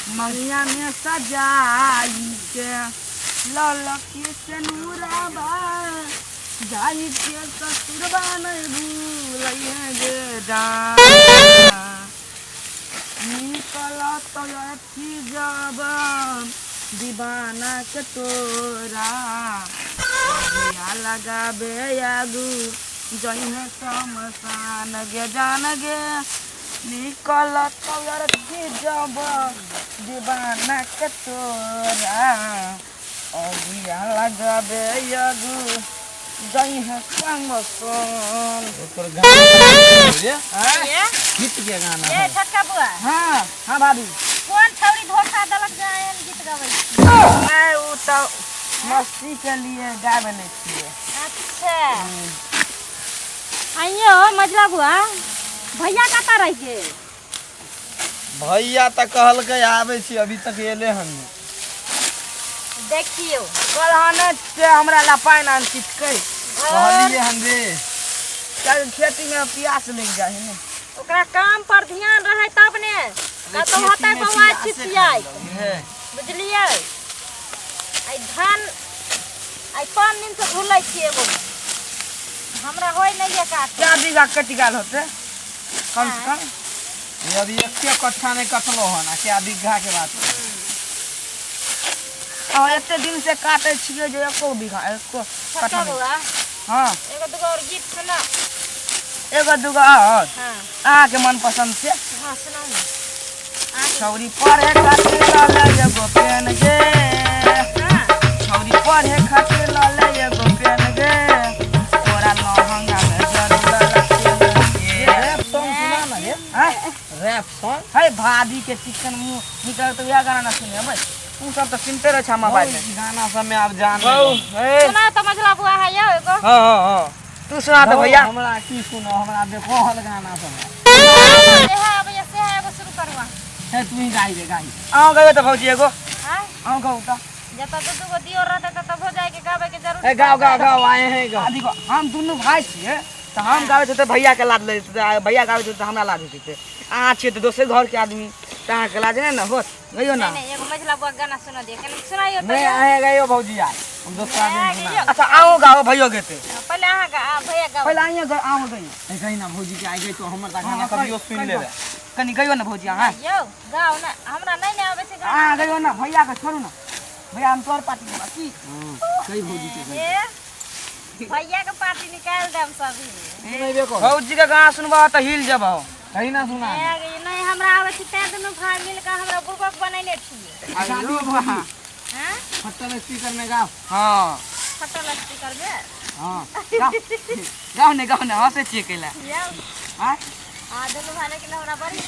मंगिया में सजाई के ललकी से नूराबा जाई के ससुरबा नहीं भूलैहे गे जान निकल तो अथी जब दीवाना के तोरा बिया लगाबे आगू जइहे शमशान गे जान गे निकल तो अथी जब दीवाना के तोरा अगिया लगाबे आगू जइहे शमशान। ओकर गाना रे। आँय? ये हिट के गाना ये है। छोटका बुआ। हाँ हाँ भाभी। कोन छौरी धोखा देलक जे एहन गीत गबै छी? नहीं, उ तो मस्ती के लिए गाबे नहीं छियै। अच्छा, आइयो मझला बुआ, भैया कतऽ रहि गेल? भैया तऽ कहलकै आबै छी, अभी तक एले हन नहि। देखियौ। कहने से हमरा ला पानि आन छिटकै। कहलियै हन रे। चल, खेती में प्यास लग जाइ है ने। ओकरा काम पर ध्यान रहे तब ने कतौ होतै बौआ छिछियाइत, बुझलियै? आइ धान आइ 5 दिन से झुलै छियै, एगो हमरा होइ नहि यऽ काट। 4 बीघा कटि गेल होतै कम से कम। ये अभी एके कट्ठा नहीं कटलो हन, आ क्या बीघा के बात है। और एते दिन से काटे छियै जे एको बीघा एको छोटका कट्ठा नहि। बौआ। हाँ। एगो दूगो और गीत सुना। एगो दूगो और? हाँ। अहाँके मन पसंद से। हाँ, सुनाउ ने अहाँके। छौरी पढ़े खातिर लऽ ले एगो पेन गे। हाँ। छौरी पढ़े खातिर लऽ ले एगो पेन गे, तोरा लहंगा में जरूर ये रैप सॉन्ग सुना ना रे। हाँ? Rap song. है भाभी के चिकन मुंह निकल तऽ वएह गाना ना सुनेबै। तू सब तऽ सुनते रहै छ मोबाइल में। ई गाना सब में आब जान बहु नहीं। हे। सुनाउ तऽ मझला बुआ है यौ एगो। हाँ हाँ हाँ, तू सुना दे भैया। हमरा की सुनो, हमरा देखो हल गाना सब। जेहे अबैया सेहे एगो शुरू करू अहाँ। हे, तू ही गाई रे, गाई। अहाँ गयो तऽ भौजी एगो। आँय? अहाँ गाउ तऽ। जतऽ दू दूगो दियोर रहतै ततऽ हो जाए के गाबै के जरूरी। ए गाओ गाओ गाओ, आए हैं गाओ। आ देखो, हम दुनू भाई छियै तऽ हम गाबै छियै तऽ भैया के लाज लगै छै, आ भैया गाबै छै तऽ हमरा लाज होइ छै। अहाँ छियै तऽ दोसर घर के आदमी, तऽ अहाँके लाज नहि ने होत? गइयो ना। नहीं नहीं, एगो मझला बुआ के गाना सुना दिए, कनी सुनाइयो तऽ। नहीं, आए गयो भौजी, आए हम दोसरा दिन नहीं, सुना। गइयो। अच्छा, अहूँ गाओ, भैयो गेतै। पहिले अहाँ गा, भैया गाओ। पहिले अहीं गाओ, अहूँ गइयो। ए कही ना भौजी के, आइ गई तो हमर गाना हाँ, कभियो सुन कहियो। लेबे। कनी गइयो ने भौजी अहाँ। यौ गाओ ना, हमरा नहीं ने आबै छै गाना। अहाँ गइयो ना, भैया के छोड़ू ना। भैया, हम तोहर पार्टी देबा की? कही भौजी के कही। ए भैया के पार्टी निकाल देम सभी। सुनेबे कर। भौजी के गाना सुनबह तऽ हिल जेबह। कही ना सुना। ए, गे, नहीं हमरा आबै छै, तें दुनू भाई मिल के हमरा बुड़बक बनैले छियै। अच्छा दियो भौजी। हाँ? फटल स्पीकर में गाओ। हाँ। फटल स्पीकर में। हाँ। गाओ गाओ ने, गाओ ने, हंसै छियै कैला? यौ। आँय? आ दुनू भाई लेकिन हमरा बड़ी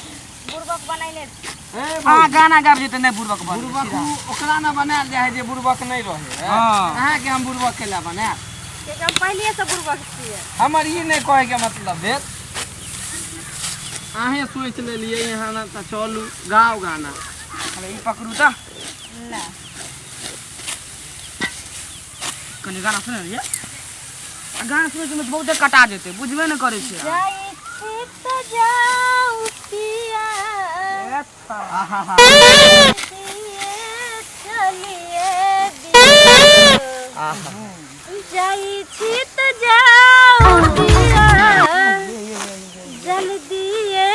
बुड़बक बनैले छी। ए अहाँ भौजी। गाना गाबि तऽ नहि बुड़बक बनबै। बुड़बक सीधा। ओकरा ना बनायल जाइ है जे बुड़बक नहीं रहे। हाँ। अहाँ के हम बुड़बक केला बनायल? कियाकि हम पहिलिए से बुड़बक छियै। हमर ई नहीं कहे के मतलब भेल, अहें सोच लेलियै यहाँ ना तऽ चलू गाओ गाना। अरे ई पकड़ू तऽ। ना। कनी गाना सुनै रहियै, आ गाना सुनै सुनै बहुते कटा जेतै, बुझबे नहि करै छियै। जाइ छी तऽ जाउ पिया। ए आहा हा। दिए चलिए दियो। आहा। जाइ छी तऽ जाउ पिया, जल्दिए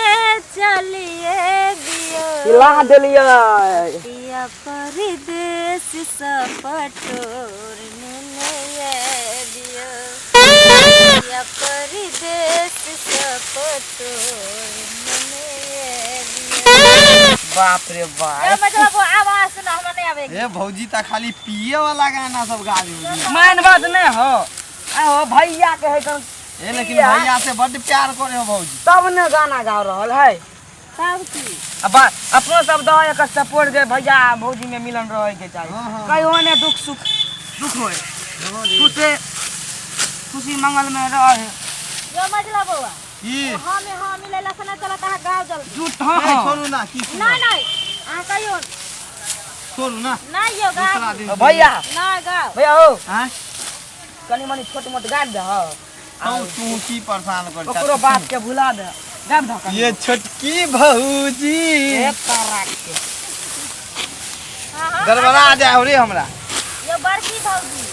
चलिए दियो। हिला देलियै। पिया परदेश सँ पटोर नेने दियो, पिया परदेश सँ पटोर नेने दियो। बाप रे बाप। ए मजला बुआ, आब अहाँ सुना, हमरा नहि आबै। ए भौजी, तऽ खाली पिए वाला गाना सब गाबी। मान बात नहि हो, आ हो भैया के है कन। ए लेकिन भैया से बड्ड प्यार करे हो भौजी। तब ने गाना गा रहल है। तब की? आ बा अपनो सब दह एकर सपोर्ट दे, भैया आ भौजी में मिलन रहे के चाही। हाँ, हाँ। कहियो ने दुख सुख दुख होए, खुशे खुशी मंगल में रहे। यो मजला बौआ। की? हाँ में हाँ मिलेला से नहीं चलत, अहाँ गाँव जल्दी। झूठ। हाँ। ए, हाँ। छोड़ू ना, की सुना? नहीं नहीं, अहाँ कहियो। छोड़ू ना। नहीं यो दूसरा गाँव। दिन। भैया। नहीं गाँव। भैया हो। हाँ? कनी मनी छोट मोट गाबि दह। तू तू की परेशान कर? ओकरो बात के भुला दे, गाबि दह कनी। ये छोटकी भौजी। ए तारा के। गड़बड़ा जाए हो रे हमरा। यो बड़की भौजी,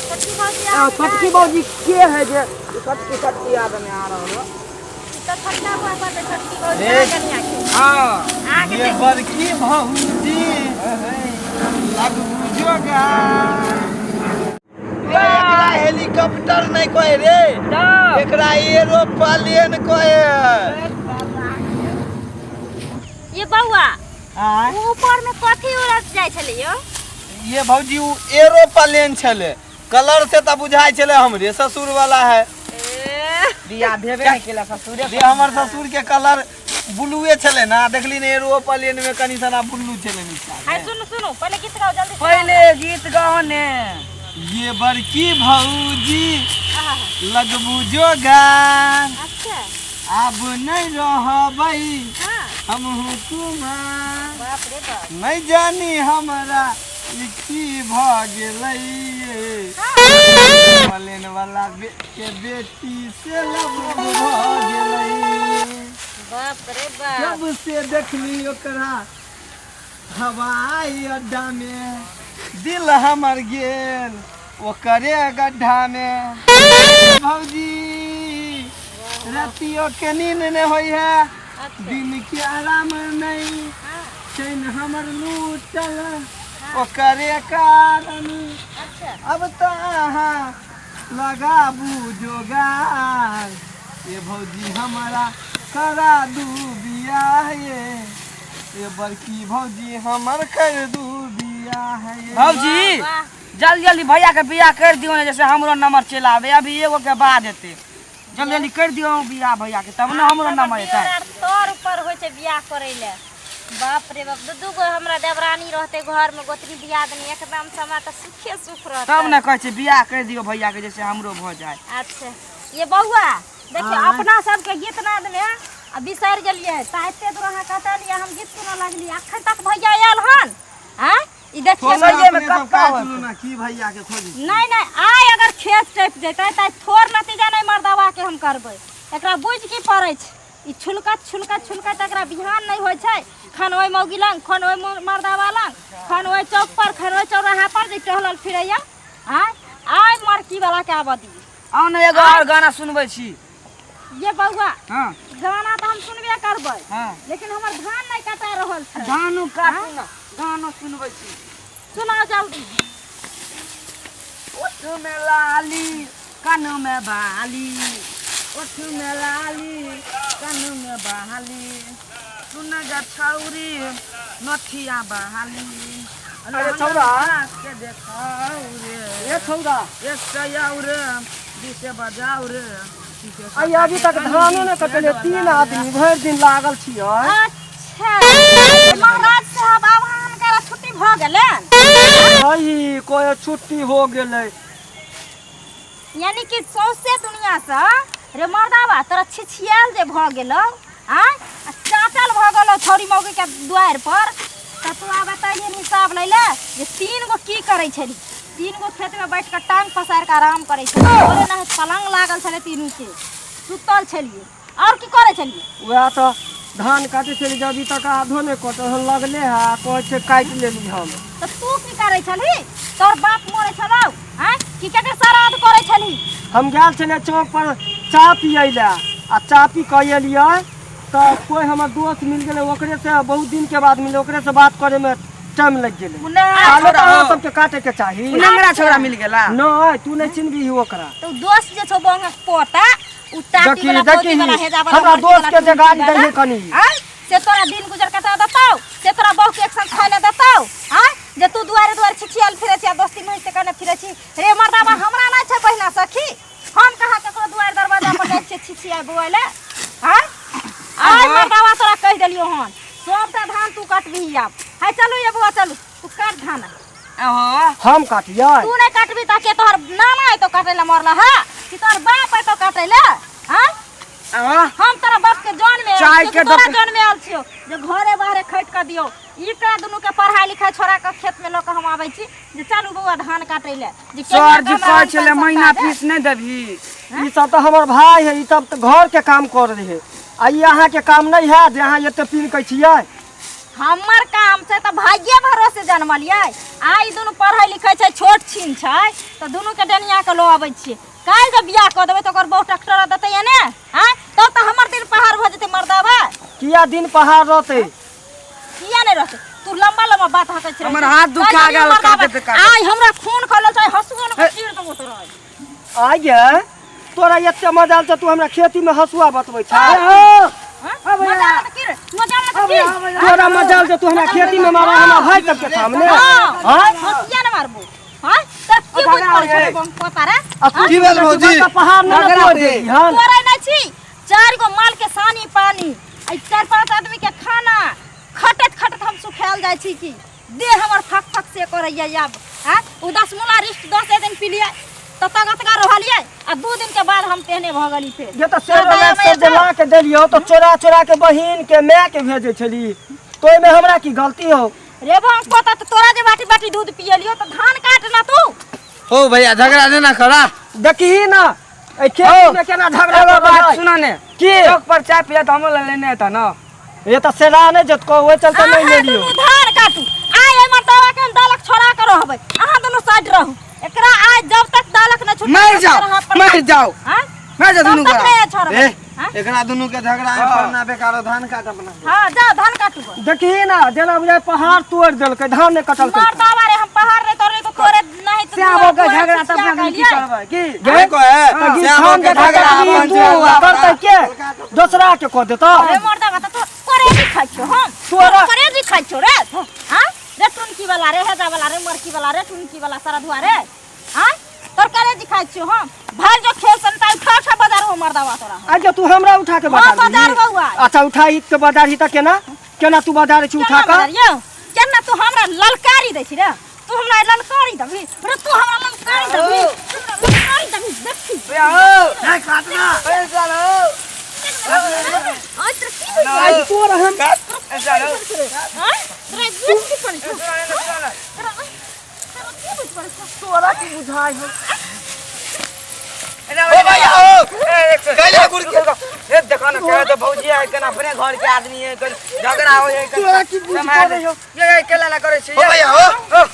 छोटकी भौजी। आ, छोटकी भौजी के है जे छोटकी छोटकी आदमी आ रहल हो? ई तऽ छोटका बौआ कहतै छोटकी भौजी। ए। अहाँ कनिया के हाँ। अहाँके ये बड़की भौजी लगबू जोगार। रे एकरा हेलीकॉप्टर नहीं कहे रे, तब एकरा एरोप्लेन कहे है। ये बौआ, आँय? ऊ ऊपर में कथी उड़त जाइ छलै यौ? ये भौजी, उ एरोप्लेन छलै, कलर से तऽ बुझाइ छलै हमरे ससुर वाला है। ए, बियाह भेबे नहि केला ससुरे। जे हमर ससुर के कलर ब्लूए छलै ना, देखली ने एरोप्लेन में कनी सना ब्लू छलै नीचा मे। हाय, सुनू सुनू, पहिले गीत गाओ जल्दी से। पहिले गीत गाओ ने। ये बड़की भौजी आहा, लगबू जोगान, अच्छा, आब नहीं रहबै हाँ, हमहू कुमार। बाप रे बाप। नहीं जानी हमरा ई की भऽ गेलै, प्लेन वाला के बेटी से लव भऽ गेलै। बाप रे बाप। जब से देखली ओकरा हवाई अड्डा में, दिल हमर गेल ओकरे गड्ढा में। भौजी, रातियो के नींद नहीं होइ है, दिन के आराम नहीं, चैन हमर लूटल ओकरे कारण। अब तऽ अहाँ लगाबू जोगार ये भौजी, हमरा करा दू बियाह ये, ये बड़की भौजी, हमर कर दू बियाह ये। भौजी, वाह। जल्दी जल्दी भैया के बियाह कर दियो ने, जैसे हमरो नंबर चलि आवे। अभी एगो के बाद हेतै, जल्दी जल्दी कर दियो बियाह भैया के, तब ने हमरो नंबर एतै। दियोर आर तोर ऊपर होइ छै बियाह करै ले। बाप रे बाप, दू दू गो हमरा देवरानी रहते घर में, गोतनी दियादनी, एकदम से हमरा तऽ सुखे सुख रहते। तब ने कहै छै बियाह कर दियो भैया के, जैसे हमरो भऽ जाए। अच्छा ये बौआ, देखियौ, अपना सबके गीत नाद में आ बिसरि गेलियै तऽ एते दूर अहाँ कटलियै, हम गीत सुनऽ लगलियै, अखन तक भैया आयल हन? आँय, ई देखियौ। सहिए में अपने सब कक्का काटि होतै। लू ना, की भैया के खोजी? नहीं नहीं, आइ अगर खेत टपि जेतै तऽ थोड़ नतीजा नहि मर्दवा के हम करबै। एकरा बुझि की पड़ै छै? ई छुलकत छुलकत छुलकत एकरा बिहान नहि होइ छै। खन ओहि मौगी लग, खन ओहि मर्दवा लग, खन ओहि चौक पर, खन ओहि चौराहा पर जे टहलल फिरैया। आँय, आइ मरकी वाला के आबऽ दियौ। आउ ने, एगो और गाना सुनबै छी। ये बौआ, हाँ, गाना तऽ हम सुनबे करबै, लेकिन हमर धान नहि कटा रहल छै। गानो काटू ना, गानो सुनबै छी। सुनाउ जल्दी। ओठ में लाली, कान में बाली, ओठ में लाली, कान में बाली, सुन गे छौरी नथिया बहाली। अरे छौरा। के देखाउ रे। ए छौरा। ए सयाउ रे, बीसे बजाउ रे। आइ अभी तक धानो ने कटले, तीन आदमी भरि दिन लागल छियै। अच्छा महाराज साहब, आब अहाँके छुट्टी भऽ गेलै? अही कोई छुट्टी हो गेलै। यानी कि सौंसे दुनिया से रे मर्दाबा तोरा छिछियाल जे भऽ गेलौ, आँय, आ चाटल भऽ गेलौ छौरी मौगी के दुआरि पर, तऽ तू आब एतहिए हिसाब लै ले जे तीन गो की करै छली। तीन गो खेत में बैठ कऽ टांग पसारि कऽ आराम करै छली, ओरे नहि पलंग लागल छलै, तीनू के सुतल छलियै, आओर की करै छलियै? वएह तऽ धान काटै छलियै, जे अभी तक आधो नहि कटल हन, लगले है, कहै छै काटि लेली हम। तऽ तू की करै छलही? तोर बाप मरै छलौ, आँय, की केकर श्राद्ध करै छलही? हम गेल छलियै चौक पर चाह पियै लए, आ चाह पी कऽ एलियै तऽ कोइ हमर दोस्त मिल गेलै, ओकरे से बहुत दिन के बाद मिललै, ओकरे से बात करे में टाइम लागि गेलै। आलो तऽ अहाँ सबके काटे के चाही। नंगरा छोरा मिल गेला? नहि, तू नहि चिन्हबी ओकरा। तऽ उ दोस्त जे छौ बंगक पोता, उ टाटी देखी वाला, देखी, पौती वाला, हेजा वाला, हमरा मरकी दोस्त वाला, के जे टुनकी गाड़ी वाला, दै है कनी। आँय, से तोरा दिन गुजर कटा देतौ? से तोरा बहू के एक संग खाय ले देतौ? आँय, जे तू दुआरे दुआरे छिछियाल फिरै छी आ दोस्ती महिष के कने फिरै छी। रे मर्दाबा, हमरा नहि छै बहिना सखी, हम कहाँ ककरो दुआरे दरवाजा पर जाइ छियै छिछिया बौआइ ले? आँय, आइ मर्दाबा तोरा कहि देलियौ हन, सबटा धान तू कटबिही आब। हाय चलू ये बौआ, चलू, तू काट धान। अहो। हम काटियै? तू नहि काटबी तऽ के तोहर नाना एतो काटै लए मरला हा कि तोहर बाप एतो काटै लए? आँय, अहो। हम तोरा बाप के जन में आयल चाय छियौ के कि तोरा दोकान- जन में आयल छियौ जे घरे बाहरे खटि कऽ दियौ? ई का दुनू के पढ़ाई लिखाई छोड़ा कऽ खेत में लऽ कऽ हम आबै छी जे चलू बौआ धान काटै लए, जे केना सर जी कऽ हमरा कहै अन्न छलै पानि महीना सस्ता दे। फीस नहि देबही। ई सब तऽ हमर भाय है, ई सब तऽ घर के काम कर रहे, आ ई अहाँके काम नहि है जे अहाँ एते पीन कै छियै। हमर काम छै तऽ भाइये भरोसे जनमलियै। आइ दुनू पढ़ै लिखै छै, छोट छिन छै, तऽ दुनू के डनिया के लऽ अबै छियै। काल्हि जब बियाह कऽ देबै तऽ ओकर बहु ट्रैक्टर देतै एने, आँय, तब तऽ हमर दिन पहाड़ भऽ जेतै मर्दाबा। किया दिन पहाड़ रहतै? किया नहि रहतै? तू लम्बा लम्बा बात हकै छै। हमर हाथ दुखा गेल काटैत काटैत। आइ हमरा खून खौलल छै, हँसुआ ने चीर देबो तोरा। आइ गे तोरा एते मजा आयल तऽ तू हमरा खेती में हँसुआ बतबै छ? मजा आयल तऽ की रे? मजा आयल तऽ की? तोरा मजा आयल तऽ तू हमरा खेती में मारा हमरा भाई सबके सामने? हाँ, किया ने मारबो? हाँ, तोरा की बुझ पड़ै छौ रे बम पोता रे? आ तू की भेल भौजी? बड़का पहाड़ ने झगड़ा तोड़ पे। देली हन। तोरा नहि छी, चारि गो माल के सानी पानी, आ चारि पाँच आदमी के खाना, खटैत खटैत हम सुखायल जाइ छी की देह हमर फक फक से करैया आब। आँ, ओ दसमुला रिस्ट 10 दिन पीलियै तऽ तगतगा रहलियै, आ 2 दिन के बाद हम तेहने भऽ गेली फेर। जे तऽ शेर तोरा दया सब जे माया ला के देलियौ तऽ चोरा चोरा के बहिन के माय के भेजै छली, तो ओहिमे हमरा की गलती हो? रे बम पोता, तऽ तोरा जे बाटी बाटी दूध पियलियौ तऽ धान काट ना तू। हो भैया, झगड़ा नहीं ना करा। देखही ना एहि खेती में केना झगड़ा एगो करबै। बात सुना ने। की? चौक पर चाय पिया तऽ हमरो लए लेने था ना। ये तऽ सेरा नहि जेतको, ओहि चलते नहि अहाँ लेलियौ। दुनू धान काटू, आइ एहि मर्दावा के हम दालक छोड़ा के रहबै। अहाँ दुनू साइड रहू। एकरा आइ जब तक दालक नहि छूटत, मर जाओ, मर जाओ, हाँ? मर जाओ तब दुनू तक गोरा। नहि छोड़बै। ए, हाँ? एकरा दुनू के झगड़ा है पड़ना बेकार, धान काट अपना। हाँ, जाओ धान काटू। देखही ना जेना बुझाइ पहाड़ तोड़ि देलकै, धान नहि कटलकै। मर्दावा रे, हम पहाड़ रे तोड़ले तो तोरे नहीं तो श्यामो के झगड़ा तऽ अपना दुनू की करबै की? गे कहे तऽ श्यामो धान के के झगड़ा कटबी अपन तू झगड़ा आ करतै के? दोसरा के कऽ देतौ। रे मर्दावा, तऽ तो करेजी खाइ छौ हम? तोरा- करेजी खाइ छौ रे? हाँ रे, टुनकी वाला रे, हेजा वाला रे, मरकी वाला रे, टुनकी वाला सरधुआ रे, हाँ तोर करेजी खाइ छियौ हम? भाई जो खेल सनता उठा उठा बाजार हो मर्दावा तोरा हम। आज तू हमरा उठा के हाँ, बाजार बाजार गेली? बौआ। अच्छा, उठाई के बाजार ही तऽ केना केना तू बाजार छी उठा केना कऽ? बाजार यौ? केना तू हमरा ललकारी दै छी रे? तू हमरा ललकारी देबही रे? तू हमरा ललकारी देबही? हमरा ललकारी देबही? देखी। भैया हो, नहीं काटना। ए चल हो, आज तोरा की होइ आज तोरा हम ए चल हो। छै? आँय? तोरा बुझ की पड़ै छौ? सुना ने, सुना ने। तोरा तोरा की बुझ पड़ै छौ? तोरा की बुझाइ हो? ओ भैया हो, कैले गुड़ के ए देखो ना, कहे तो भौजी है केना अपने घर के आदमी है, कन झगड़ा हो है। तोरा की बुझ पड़ै हो? ये ये केला ना करे छी। ओ भैया हो,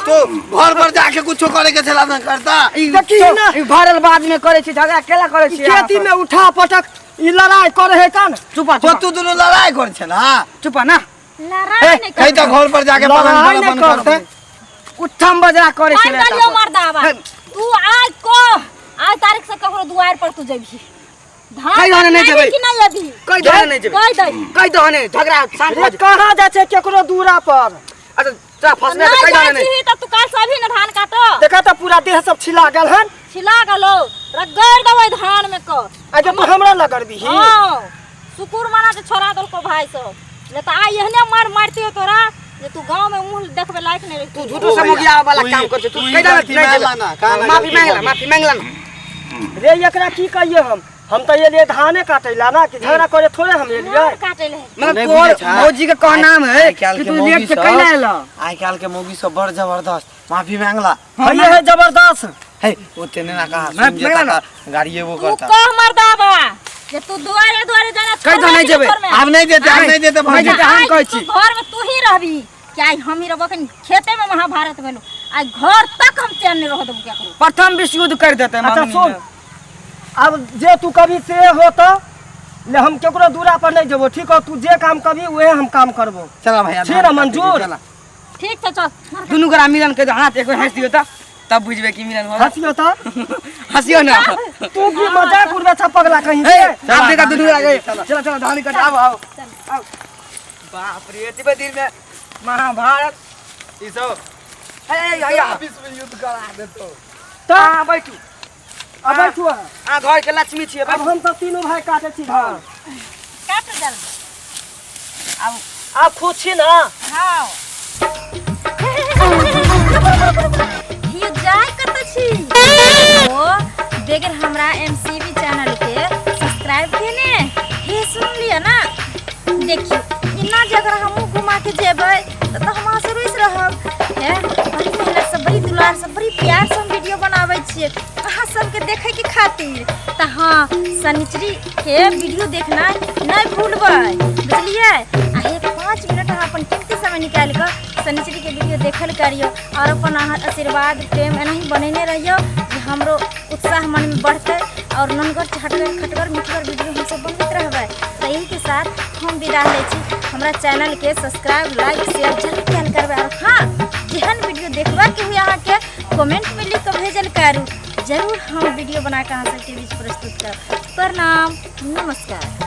तो घर पर जाके कुछो करे के छला ना करता। देखी ना। ई भरल बाद में करे छी झगड़ा, केला करे छी? खेती में उठा पटक ई लड़ाई करे है कान। चुपा तो चुपा। तू दुनू लड़ाई कर छला? चुपा ना। लड़ाई नहि कहीं तो घर पर जाके पलंग लड़ाई पर नहि अपन करतै। करते। उठम बजरा करे मारि छले। देलियौ मर्दावा। तू आज कह, आज तारीख से ककरो दुआर पर तू जेबही धान कहि दहने नहि काटने जेबै। कि नहि अभी? कहि दहने नहि जेबै। कहि दे। कहि दहने झगड़ा शांत रे भऽ जेतै। कहाँ जाइ छै केकरो दूरा पर? अच्छा, तोरा फसने तऽ नहि कहि जाइ दहने नहि। छीही तऽ तू काल्हि से अभी ने धान काटो। देखा तऽ पूरा देह सब छिला गेल हन। छिला गेलौ, रगड़ि देबै धान में कऽ। आगे तू हमरा लगड़बीही? हाँ, शुकुर मना जे छोड़ा देलको भाई सब, नहीं तऽ आइ एहने मार मारतियौ तोरा जे तू गाँव में मुँह देखबे लायक नहीं तू रहितौ। झूठो से मुगिया वाला काम कर तू। तू ही कहि दहने गलती नहि मांगला ना, जेबै। कहाँ ना माफी गलती मांगला, बोली। माफी मांगला ना। रे एकरा की कहिए हम? हम तऽ एलियै धाने काटै ला ना कि झगड़ा करे थोड़े हम एलियै। धान काटै लए। मतलब नहीं तोर बुझै छा। भौजी के कह नाम है आइ काल्हि कि के तू मौगी लेट के सब- कैला एला? आइ काल्हि के मौगी सब बड़ जबरदस्त, माफी मांगला। है है जबरदस्त। हे ओते नहीं ना कहा मैं सुन जेता ना। ता गाड़िए वो तू करता। कह मर्दाबा जे तू दुआरे दुआरे जाना कहि दो नहीं जेबै। आब नहीं देते, आब नहीं देते नहीं भौजी। जेतै, हम आइ कहै तू छी। घर में तू ही रहबी कि आइ हम ही रहबो? कनी खेते में महाभारत भेलो, आइ घर तक हम चैन नहीं रह देबो क्या करू। प्रथम विश्व युद्ध कर देते। अच्छा सुन, अब जे तू कभी से हो तो ले हम केकरो दूरा पर नहीं जेबो, ठीक हो? तू जे काम कभी उहे हम काम करबो। चला भैया, छी धान ना काटे के, मंजूर? चला। ठीक छै, चल। दुनू गोरा मिलन कर दो, हाथ एक बेर हंस दियौ तऽ तब बुझबै कि मिलन हो। हंसियो तो? हंसियो ना। तू की मजाक उड़बे छ पगला कहीं ए से? आप देखा दुनू गोरा गए। चला चला, धान कट, आओ आओ आओ। बाप रे, एतबे दिन में महाभारत ई सब ए ए ए विश्व युद्ध करा देतो। तऽ अहाँ बैठू। अब बैठू अहाँ। अहाँ घर के लक्ष्मी छियै। अब बैठू। हम सब तीनू भाई काटे छी धान। काट जल्दी। आब खुश छी ना? हाँ। यो जाय कतऽ छी? ओ बेगर हमरा एमसीबी चैनल के सब्सक्राइब केने। हे सुन लिअ ना, देखियौ इना जे अगर हमहूँ घुमा के जेबै तऽ हम अहाँ से रुसि रहब। हे बड़ी मेहनत से, बड़ी दुलार से, बड़ी प्यार से हम वीडियो बनाबै छियै अहाँ सबके देखैके खातिर। तऽ हाँ, शनिचरी के वीडियो देखना नहि भूलबै, बुझलियै? आ हे 5 5 मिनट अहाँ अपन कीमती समय निकालि कऽ शनिचरीके वीडियो देखल करियौ आओर अपन अहाँ आशीर्वाद प्रेम एनाही बनेने रहियौ जे हमरो उत्साह मनमे बढ़तै आओर ननगर चहटगर खटगर मिठगर वीडियो हमसब बनबैत रहबै। तऽ एहिके साथ हम विदा लै छी। हमरा चैनलके सब्सक्राइब लाइक शेयर जरूर कयल करबै आओर हाँ, जेहन वीडियो देखबाके हुए अहाँके कमेंटमे लिख कऽ भेजल करू, जरूर हम वीडियो बना कऽ अहाँ सबके बीच प्रस्तुत करब। प्रणाम, नमस्कार।